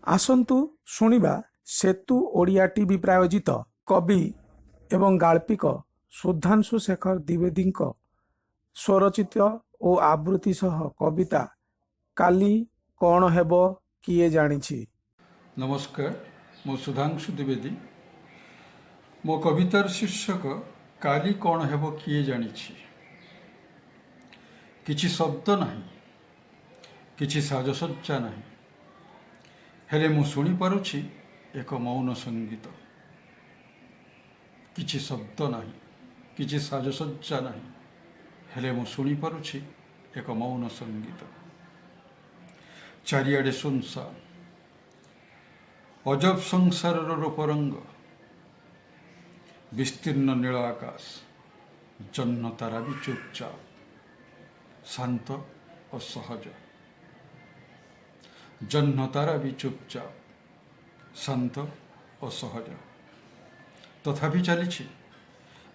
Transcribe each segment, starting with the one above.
ଆସନ୍ତୁ ଶୁଣିବା ସେତୁ ଓଡ଼ିଆ ଟିଭି ପ୍ରାୟୋଜିତ କବି ଏବଂ ଗାଳ୍ପିକ ସୁଧାଂଶୁ ଶେଖର ଦ୍ୱିବେଦୀଙ୍କ ସ୍ୱରଚିତ ଓ ଆବୃତ୍ତି ସହ କବିତା କାଲି କ'ଣ ହେବ କିଏ ଜାଣିଛି। ନମସ୍କାର, ମୁଁ ସୁଧାଂଶୁ ଦ୍ୱିବେଦୀ। ମୋ କବିତାର ଶୀର୍ଷକ କାଲି କ'ଣ ହେବ କିଏ ଜାଣିଛି। କିଛି ଶବ୍ଦ ନାହିଁ, କିଛି ସାଜସଜ୍ଜା ନାହିଁ, ହେଲେ ମୁଁ ଶୁଣିପାରୁଛି ଏକ ମୌନ ସଙ୍ଗୀତ। କିଛି ଶବ୍ଦ ନାହିଁ, କିଛି ସାଜସଜ୍ଜା ନାହିଁ, ହେଲେ ମୁଁ ଶୁଣିପାରୁଛି ଏକ ମୌନ ସଙ୍ଗୀତ। ଚାରିଆଡ଼େ ଶୁନଶାନ, ଅଜବ ସଂସାରର ରୂପରଙ୍ଗ। ବିସ୍ତୀର୍ଣ୍ଣ ନୀଳ ଆକାଶ, ଜହ୍ନ ତାରା ବି ଚୁପଚାପ, ଶାନ୍ତ ଓ ସହଜ। ଜହ୍ନ ତାରା ବି ଚୁପଚାପ, ଶାନ୍ତ ଓ ସହଜ। ତଥାପି ଚାଲିଛି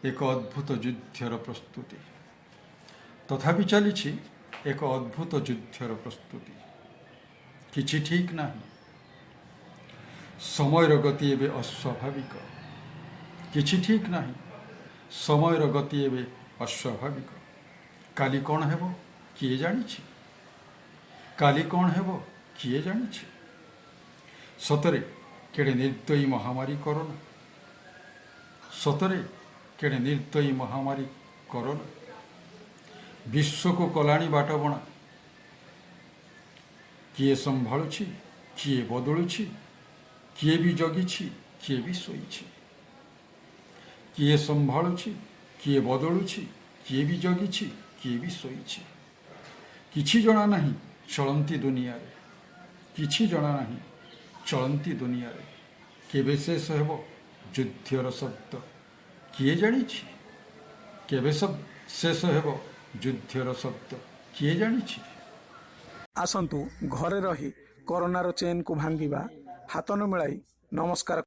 ଏକ ଅଦ୍ଭୁତ ଯୁଦ୍ଧର ପ୍ରସ୍ତୁତି। ତଥାପି ଚାଲିଛି ଏକ ଅଦ୍ଭୁତ ଯୁଦ୍ଧର ପ୍ରସ୍ତୁତି। କିଛି ଠିକ୍ ନାହିଁ। ସମୟର ଗତି ଏବେ ଅସ୍ୱାଭାବିକ। କିଛି ଠିକ୍ ନାହିଁ। ସମୟର ଗତି ଏବେ ଅସ୍ୱାଭାବିକ। କାଲି କ'ଣ ହେବ କିଏ ଜାଣିଛି? କାଲି କ'ଣ ହେବ କିଏ ଜାଣିଛି? ସତରେ କେଡ଼େ ନିର୍ଦ୍ଦୟୀ ମହାମାରୀ କରୋନା! ସତରେ କେଡ଼େ ନିର୍ଦ୍ଦୟୀ ମହାମାରୀ କରୋନା! ବିଶ୍ୱକୁ କଲାଣି ବାଟବଣା। କିଏ ସମ୍ଭାଳୁଛି, କିଏ ବଦଳୁଛି, କିଏ ବି ଜଗିଛି, କିଏ ବି ଶୋଇଛି। କିଏ ସମ୍ଭାଳୁଛି, କିଏ ବଦଳୁଛି, କିଏ ବି ଜଗିଛି, କିଏ ବି ଶୋଇଛି। କିଛି ଜଣା ନାହିଁ ଚଳନ୍ତି ଦୁନିଆରେ। କିଛି ଜଣା ନାହିଁ ଚଳନ୍ତି ଦୁନିଆରେ। କେବେ ଶେଷ ହେବ ଯୁଦ୍ଧର ଶବ୍ଦ କିଏ ଜାଣିଛି? କେବେ ଶେଷ ହେବ ଯୁଦ୍ଧର ଶବ୍ଦ କିଏ ଜାଣିଛି? ଆସନ୍ତୁ ଘରେ ରହି କରୋନାର ଚେନ୍କୁ ଭାଙ୍ଗିବା। ହାତ ନ ମିଳାଇ ନମସ୍କାର।